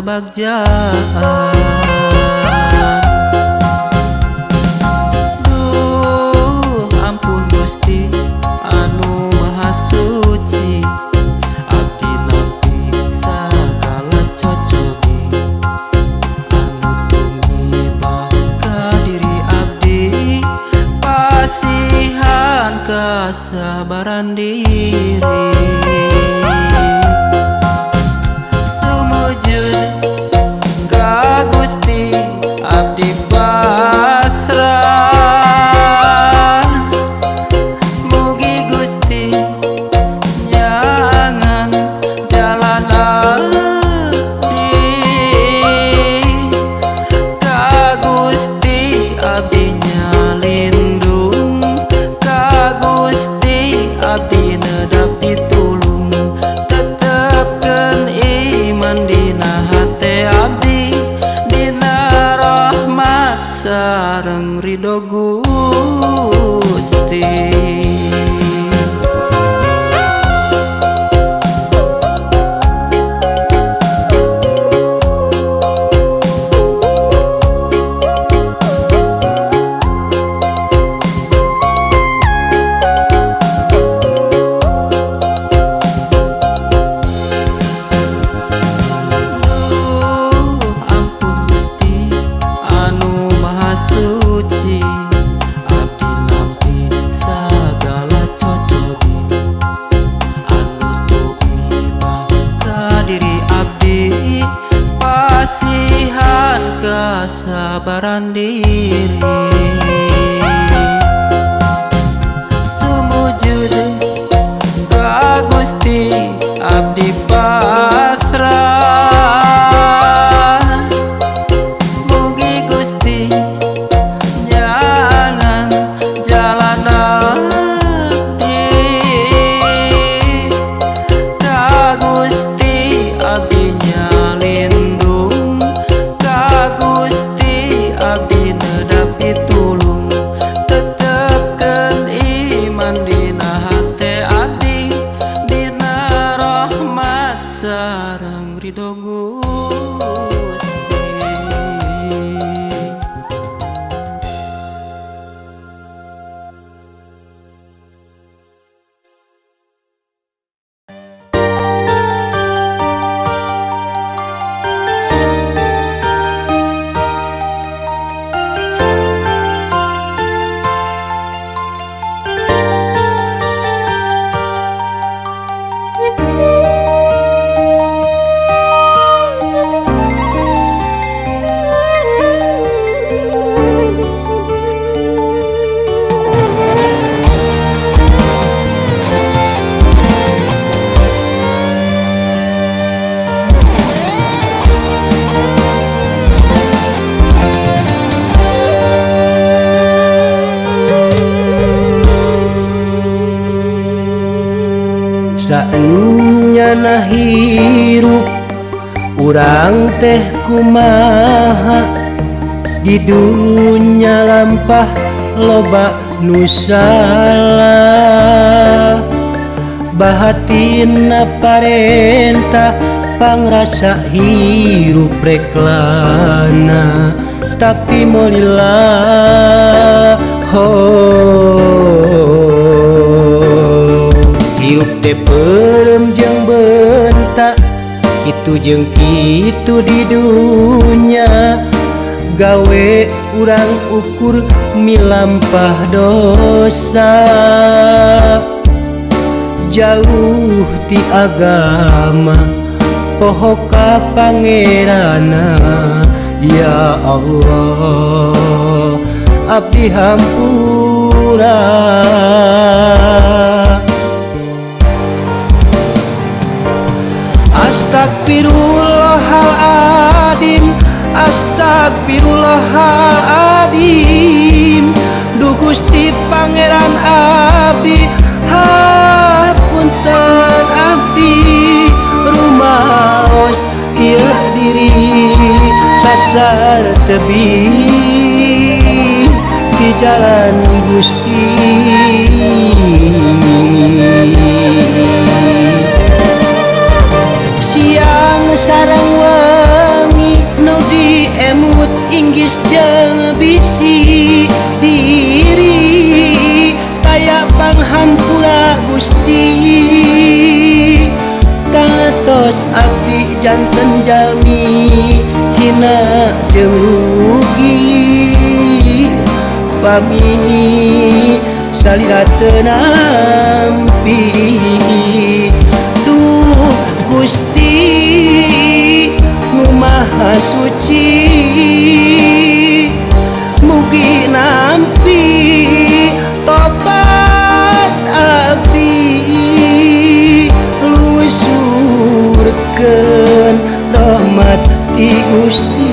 Kebagjaan. Duh ampun Gusti anu maha suci, abdi nampi sagala cocobi anu tumibah ka diri abdi, pasihan kasabaran diri. Sumujud ka Gusti abdi pasrah, mugi Gusti nyangan jalan abdi, ka Gusti abdi nyalindung, ka Gusti abdi nedap ditulung, tetepkeun iman dina hate abdi, dina rahmat sareng ridho Gusti. Duh ampun Gusti anu maha suci, abdi nampi sagala cocobi anu tumibah ka diri abdi, pasihan kasabaran diri. Sumujud ka Gusti abdi pasrah, mugi Gusti nyangan jalan abdi, ka Gusti abdi nyalindung, ka Gusti abdi nedap pitulung, tetepkeun iman dina hate abdi, dina rahmat sareng ridho Gusti. Saenyana hirup urang teh kumaha, di dunya lampah loba nu salah, bahatina parentah pangrasa hirup reklana, tapi molila ho. Hirup teh peureum jeung bentak, kitu jeung kitu di dunya, gawe urang ukur milampah dosa, jauh ti agama poho ka pangerana. Ya Allah abdi hampura. Astagfirullahaladzim, astagfirullahaladzim, duh Gusti Pangeran abdi, hapunten abdi, rumaos ieu diri sasar tebih di jalan Gusti. Siang sareng wengi diemut inggis jeung bisi diri taya panghampura Gusti kantos abdi janten jalmi hina jeung rugi pami salira teu nampi duh Gusti nu Maha Suci mugi nampi tobat abdi lusurkeun rahmat ti Gusti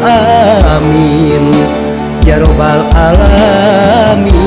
amin ya robbal alamin.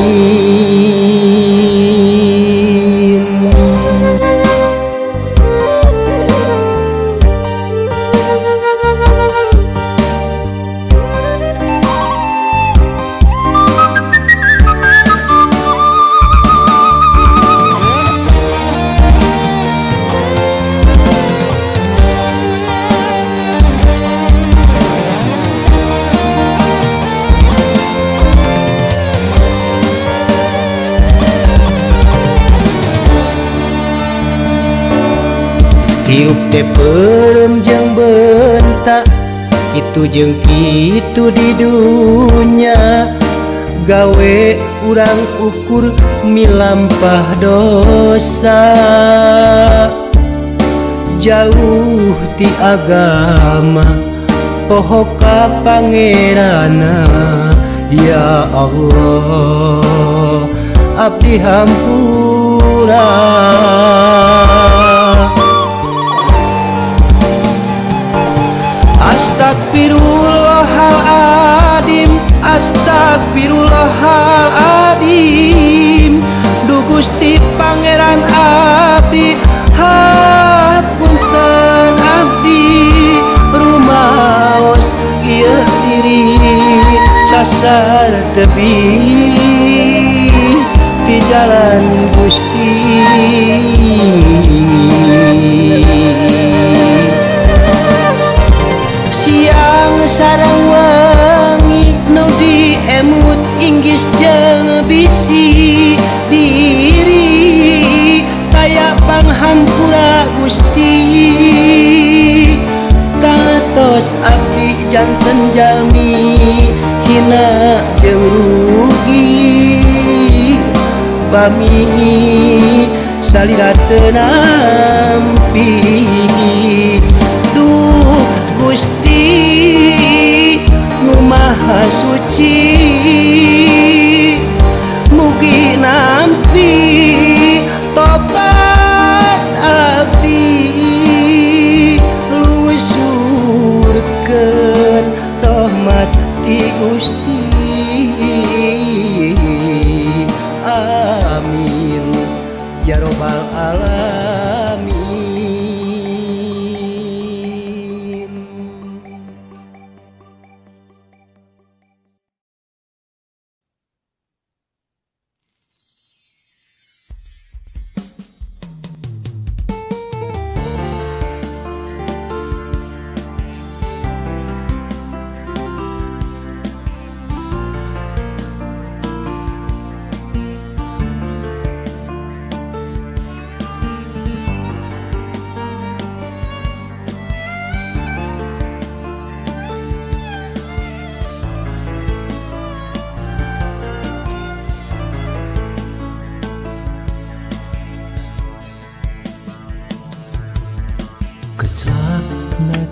Hirup teh peureum jeung bentak kitu jeung kitu di dunya gawe urang ukur milampah dosa jauh ti agama poho ka pangerana ya Allah abdi hampura. Astagfirullahaladzim, astagfirullahaladzim, duh Gusti Pangeran abdi, hapunten abdi, rumaos ieu diri sasar tebi di jalan Gusti. Siang sareng wengi nu diemut inggis jeung bisi diri taya panghampura Gusti kantos abdi janten jalmi hina jeung rugi pami salira teu nampi duh Gusti nu Maha Suci mugi nampi tobat abdi lusurkeun rahmat ti Gusti amin ya robbal alamin.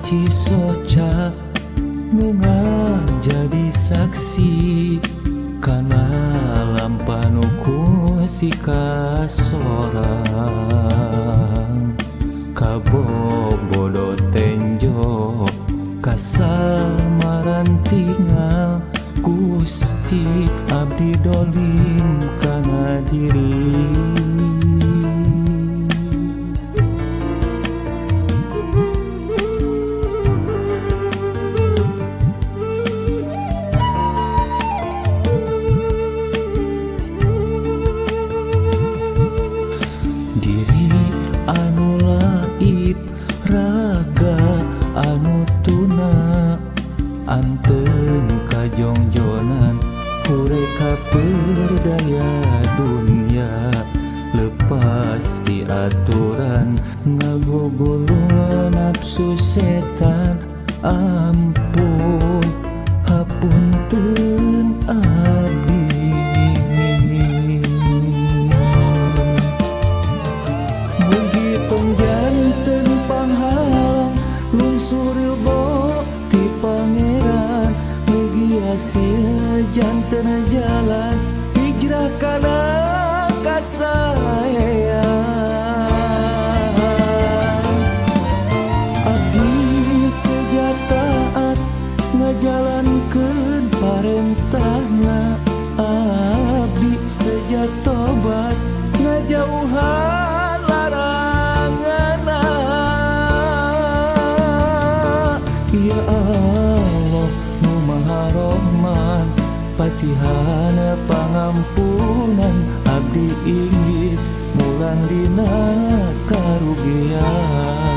Cisoca nu ngajadi saksi kana lampah nu ku si kasorang kabobodo tenjo kasamaran tinggal Gusti abdi dolim kana diri. Diri anu laib raga Aturan ngagugulungan nafsu setan. Ampun hapunten abdi. Mugi tong janten panghalang lungsur ridho ti Pangeran. Mugi asih janten jalan hijrah kana kasaean. Abdi seja taat ngajalankeun parentahna. Abdi seja tobat ngajauhan laranganna. Ya Allah nu Maha Rahman, pasihan pangampunan. Abdi inggis mulang dina karugian.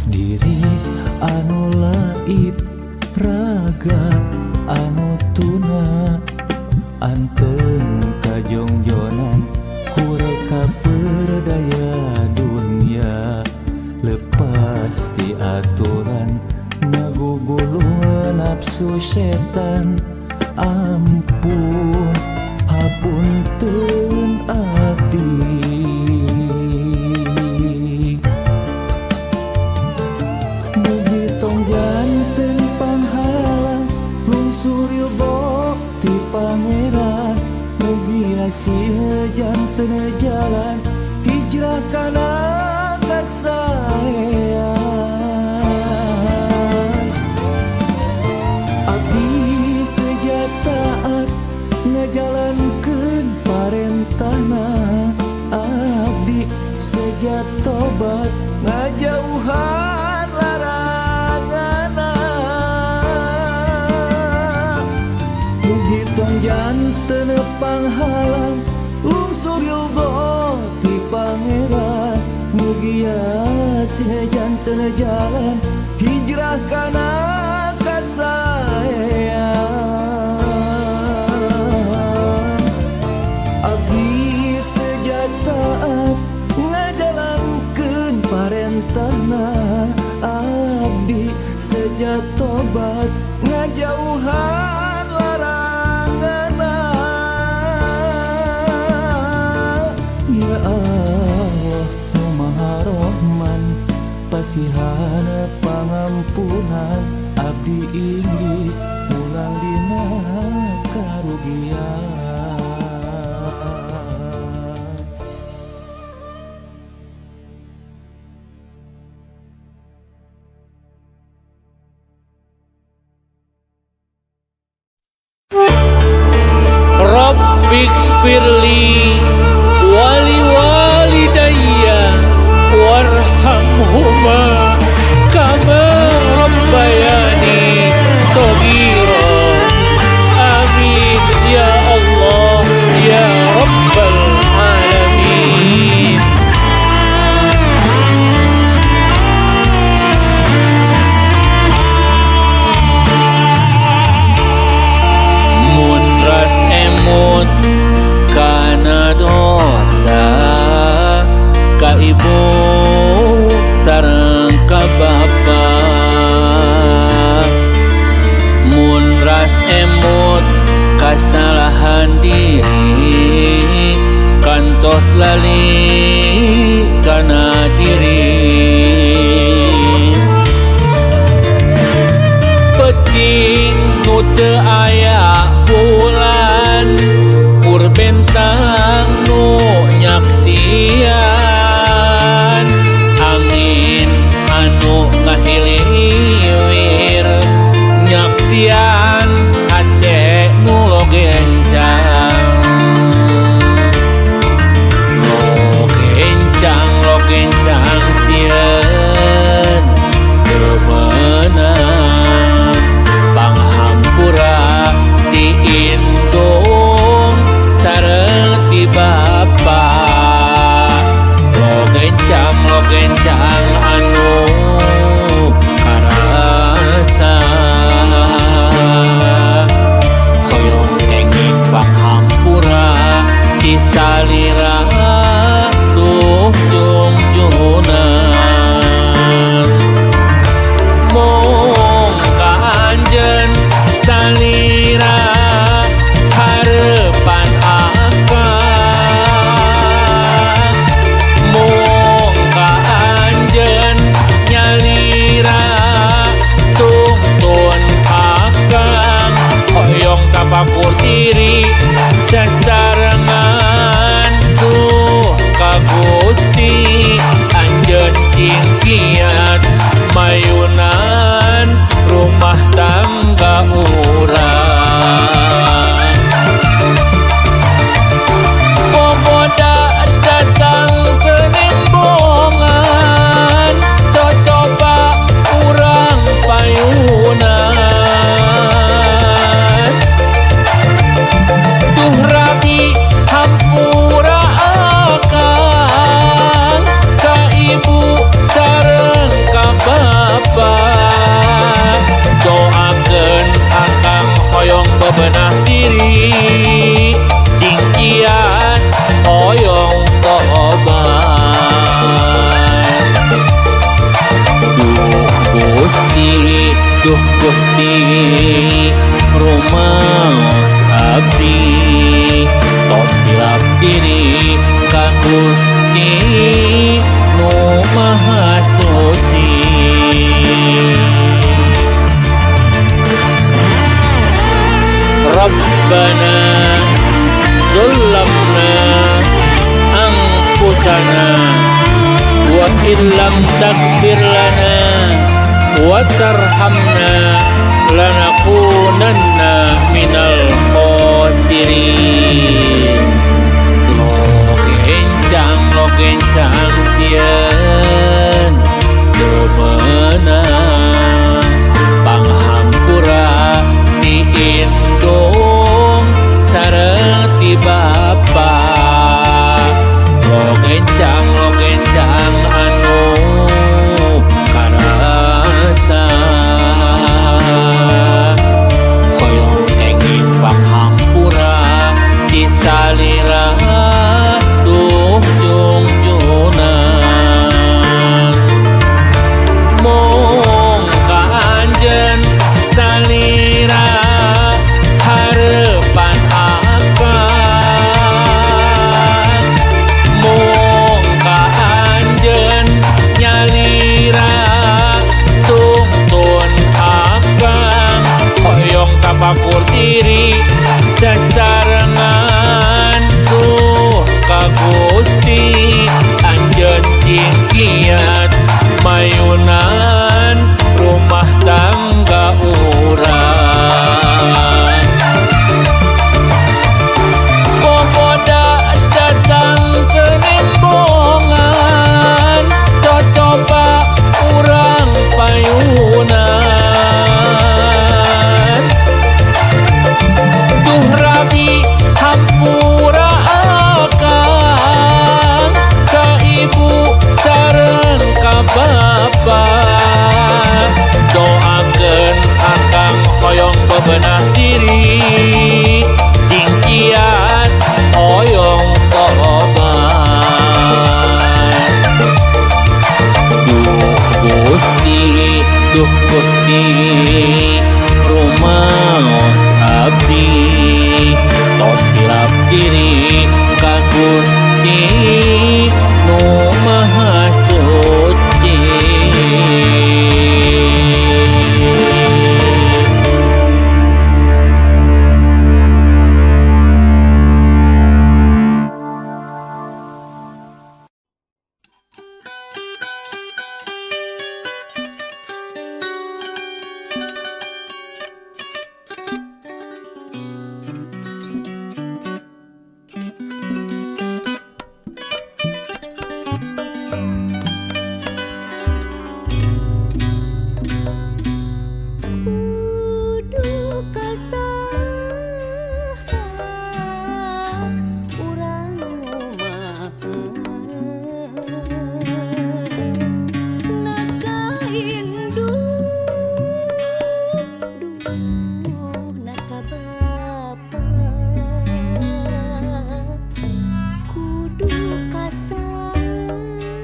Diri anu laib raga anu tuna anteng kajongjonan kureka perdaya dunia. Lepas ti aturan ngagugulungan nafsu setan. Ampun hapunten abdi. Mugi tong janten panghalang lungsur ridho ti Pangeran. Mugi asih janten jalan hijrah kana kasaean. Abdi seja taat ngajalankeun parentahna. Abdi seja tobat ngajauhan laranganna. Mugi tong janten panghalang lungsur ridho ti Pangeran. Mugi asih janten jalan hijrah kana kasaean. Abdi seja taat ngajalankeun parentahna. Abdi seja tobat ngajauhan laranganna. Ya Allah nu Maha Rahman, pasihan pangampunan. Abdi inggis mulang dina karugian. Rabbighfirli wali walidayya warhamhuma kama rabbayani shaghira. Amin ya Allah ya Rabbal alamin. Mun ras emut kana dosa ka ibu sareng ka bapa. Mun ras emut kasalahan diri kantos lali kana diri. Peuting nu teu aya bulan, kur bentang nu nyaksian, angin anu ngahiliwir nyaksian hate nu logencang. Logencang logencang sieun teu meunang panghampura ti indung sareng ti bapa. Logencang logencang anu karasa, hoyong kenging panghampura ti salira duh jungjunan. Mung ka anjeun salira harepan akang, mung ka anjeun nyalira tungtun akang, hoyong tapakur diri sasarengan duh ka Gusti anjeun cingkiat mayunan rumah tangga urang. Boboda datang ke nembongan, cocoba urang payunan. Duh rabi hampura akang, ka ibu sareng ka bapa. Doakeun akang hoyong bebenah diri, cingkian hoyong tobat. Duh Gusti, duh Gusti, rumaos abdi tos hilap diri ka Gusti nu Maha Suci. Rabbana dzalamna anfusana wa illam taghfir lana wa tarhamna lanakunanna minal khasirin. Logencang logencang sieun teu meunang panghampura ti indung sareng ti bapa. Logencang logencang anu karasa, hoyong kenging panghampura ti salira duh jungjunan. Mung ka anjeun salira harepan akang, mung ka anjeun nyalira tungtun akang, hoyong tapakur diri sasarengan duh ka Gusti anjeun cingkiat mayunan rumah tangga urang. Boboda datang ke nembongan, cocoba urang payunan. Duh rabi hampura akang, ka ibu sareng ka bapa. Doakeun akang hoyong bebenah diri, cingkian hoyong tobat. Duh Gusti, duh Gusti, rumaos abdi tos hilap diri ka Gusti nu Maha Kudu kasaha urang rumahan naka indung duh naka bapa kudu kasaha.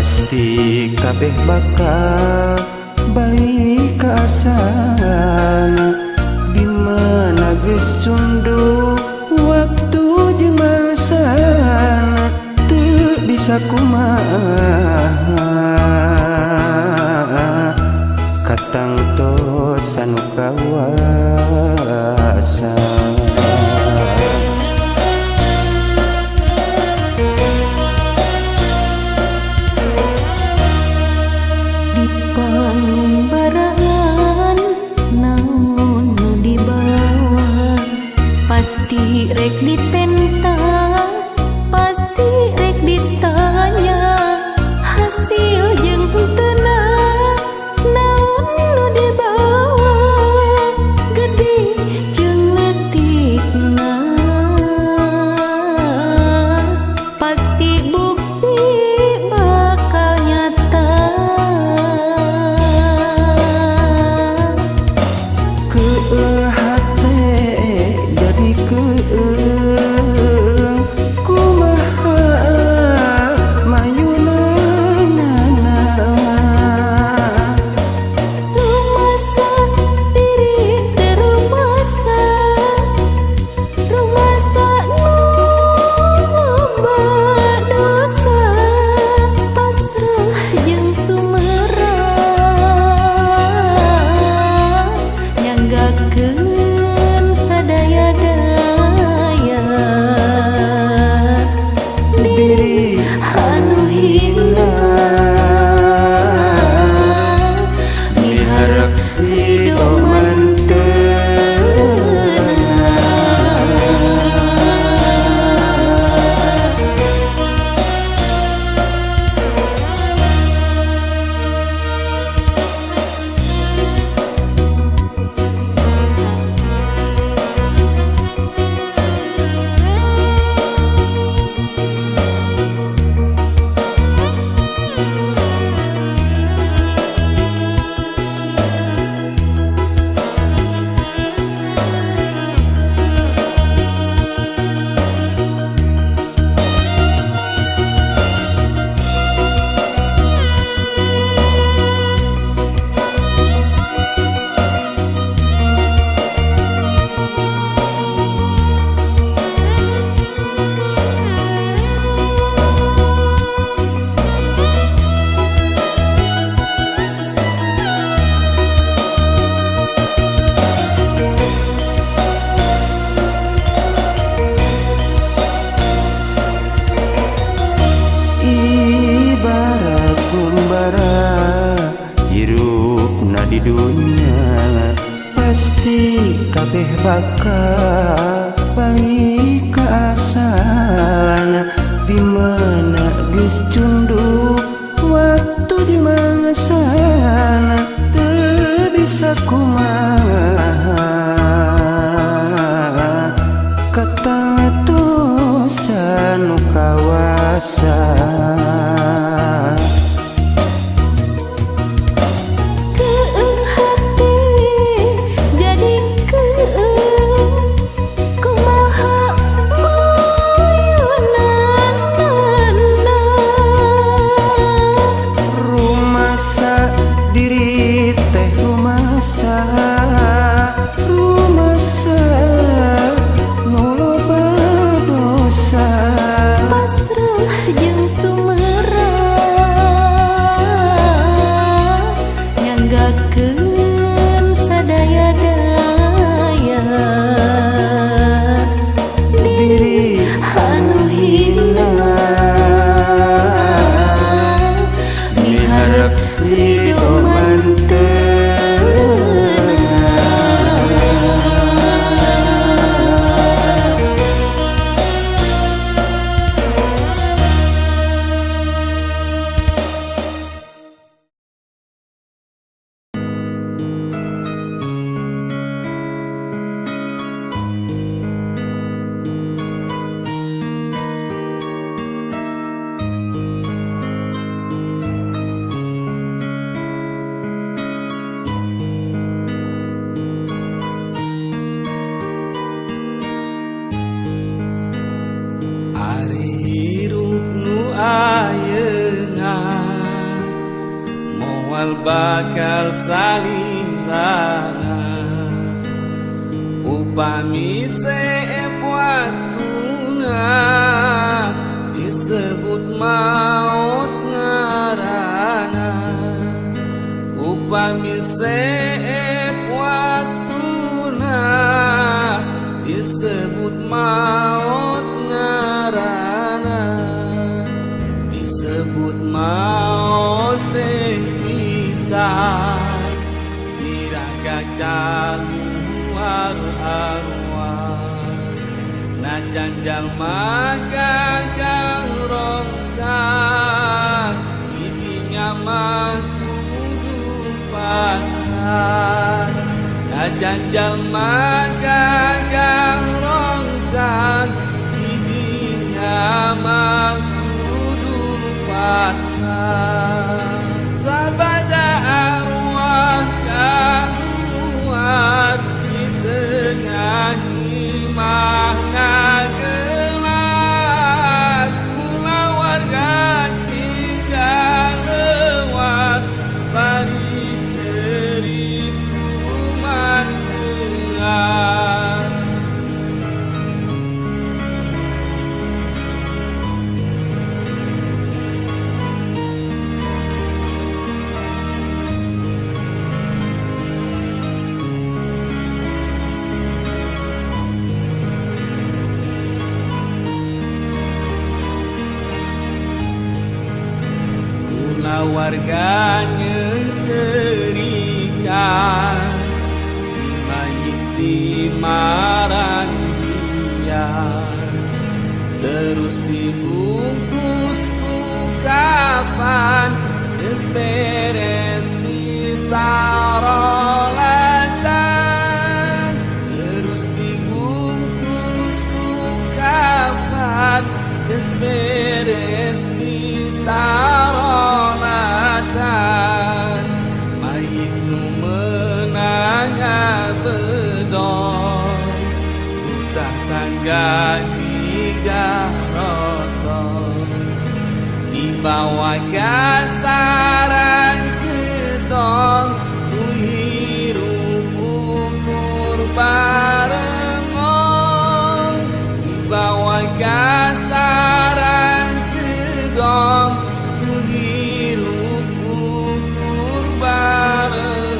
Pasti kabeh bakal balik ka asalna. Di mana geus cunduk waktu jeung masana teu bisa kumaha katangtosan nu kawasa. Di pangumbaraan naon nu dibawa pasti rek dipenta, pasti rek ditanya hasil jeung henteu naon nu dibawa gede jeung leutikna pasti bukti bakal nyata. Keeh hate jadi keung kumaha mayunanana. Rumasa diri teu rumasa, rumasa nu loba dosa pasrah jeung sumerah nyanggakeun sadaya-daya Diri anu hina miharep ridho manteuna. Ibarat gumbara hirupna di dunya pasti kabeh bakal balik ka asalna. Di mana geus cunduk waktu jeung masana teu bisa kumaha katangtosan nu kawasa. Keung hati jadi keung kumaha mayunanana. Rumasa diri teh rumasa, rumasa nu loba dosa pasrah jeung sumerah nyanggakeun sadaya-daya diri anu hina miharep ridho manteuna. Moal bakal salilana. Upami seep waktuna disebut maut ngarana. Upami seep waktuna disebut maut ngarana. Disebut maut teh pisan diraga kaluar arwah. Najan jalma gagal rongkah didinya mah kudu pasrah. Najan jalma gagal rongkah didinya mah kudu pasrah. Sabada arwah kaluar di tengah imah ngagelar. Kulawarga cingga lewat bari cerik kumandean. Warga nyencerikan si mayit di marandian, terus dibungkus ku kafan, geus beres disarolatan. Terus dibungkus ku kafan, geus beres disarolatan. Mayit nu meunang ngabedon ku tangga digaroton. Dibawa ka sarang gedong nu hirup ukur barengong. Dibawa ka sarang gedong nu hirup ukur barengong.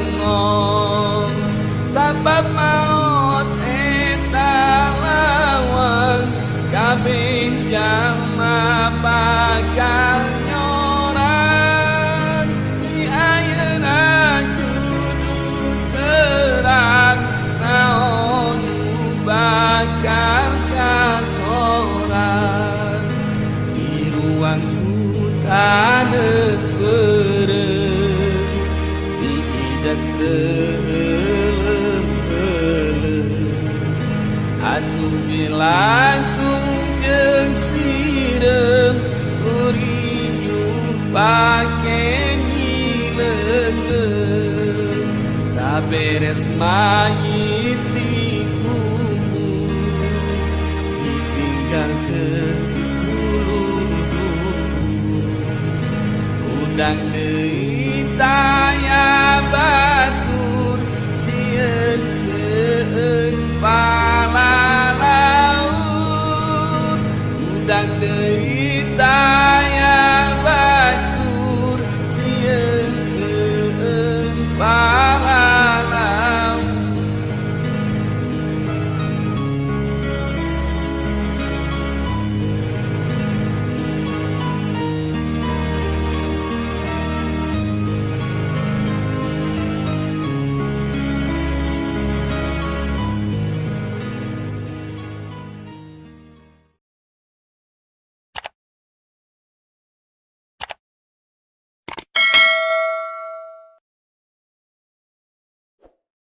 Sabab maot eta lawang kabeh jalma bakal nyorang. Di ayeuna kudu terang naon nu bakal kasorang. Di ruang ku taneuh beureum di ideg teu euleuh-euleuh. Atuh bilantung jeung sireum urinyuh pake nyileungeun. Saberes mayit dikubur ditinggalkeun ulun dubur. Hudang deui